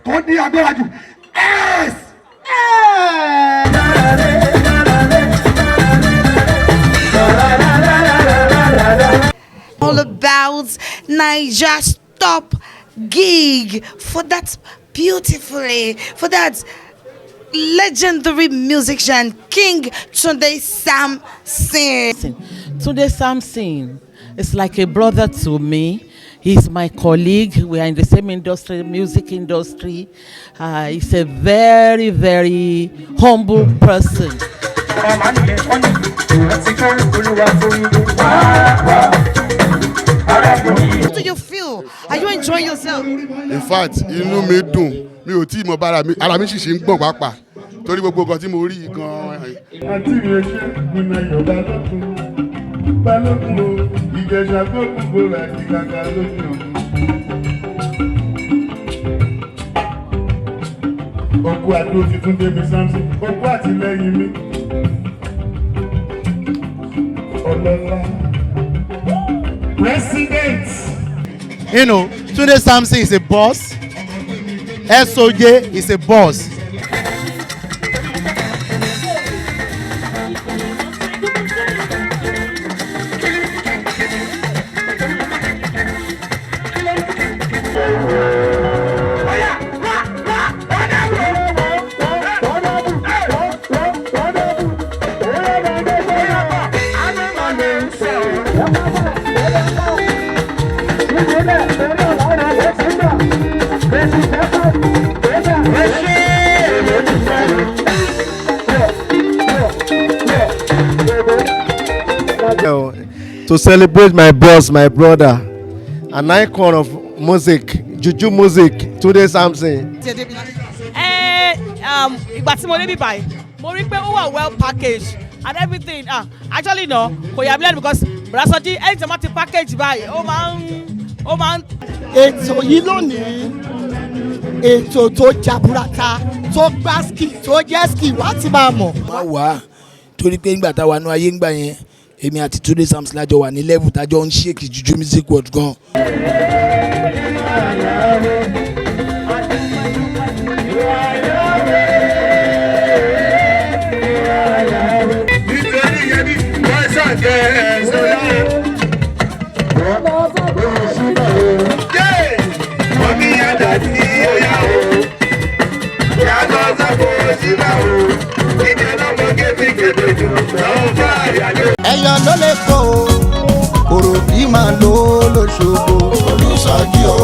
Tó ní agbára jù S. All about Naija's top gig for that beautifully, for that legendary musician, King Tunde Samson. Tunde Samson is like a brother to me. He's my colleague. We are in the same industry, music industry. He's a very, very humble person. Màmá nìyẹn wọ́n ní ti kó olúwa fún wá wá arákùnrin. How do you feel? Are you enjoying yourself? In fact, inú mi dùn, mi ò tí ì mọ bára mi, ara mi sì ṣe ń gbọ̀n pàápàá torí gbogbo nǹkan tí mo rí yìí gan-an. Àǹtí mi ò ṣe múnayọ̀ balógun balógun o, Ìjẹ̀ṣà gbógun bóra ìkàkà lójú ògùn. Òkú àdó ti tún débi Samson, òkú àtìlẹ́yìn mi. Ọlọ́lá. President. Tunde Samson is a boss. SOJ is a boss. To celebrate my boss, my brother, an icon of music, Juju music, Tunde Samson. Ẹ ìgbà tí mo dé bí báyìí, mo rí pé ó wà well packaged and everything. Ah, actually no, kò yà mí lẹ́nu because Brasoji, ẹni tí wọ́n ti package báyìí, ó máa ń. Ètò yìí lónìí, ètò tó jaburata, tó gbáski, tó jẹ́ ski wá ti máa mọ̀. Má wà á torí pé nígbà táwa nú ayé ńgbà yẹn, èmi àti Tunde Samson lájọ wà ní level tájọ ń shake juju music world gan. Nítorí yẹbi wọ́n ṣàjẹ́ ẹ̀ṣọ́ lára. Wọ́n ní yàtọ̀ sí ọ̀yà o. Yàtọ̀ sábò síbà o. Ìjẹ́ lọ́mọ kébì jù lọ́wọ́ fún àyàjọ́. Ẹyọ ló lè kó o, òròbí máa lò ó lóṣogbo. Olùsọjí o.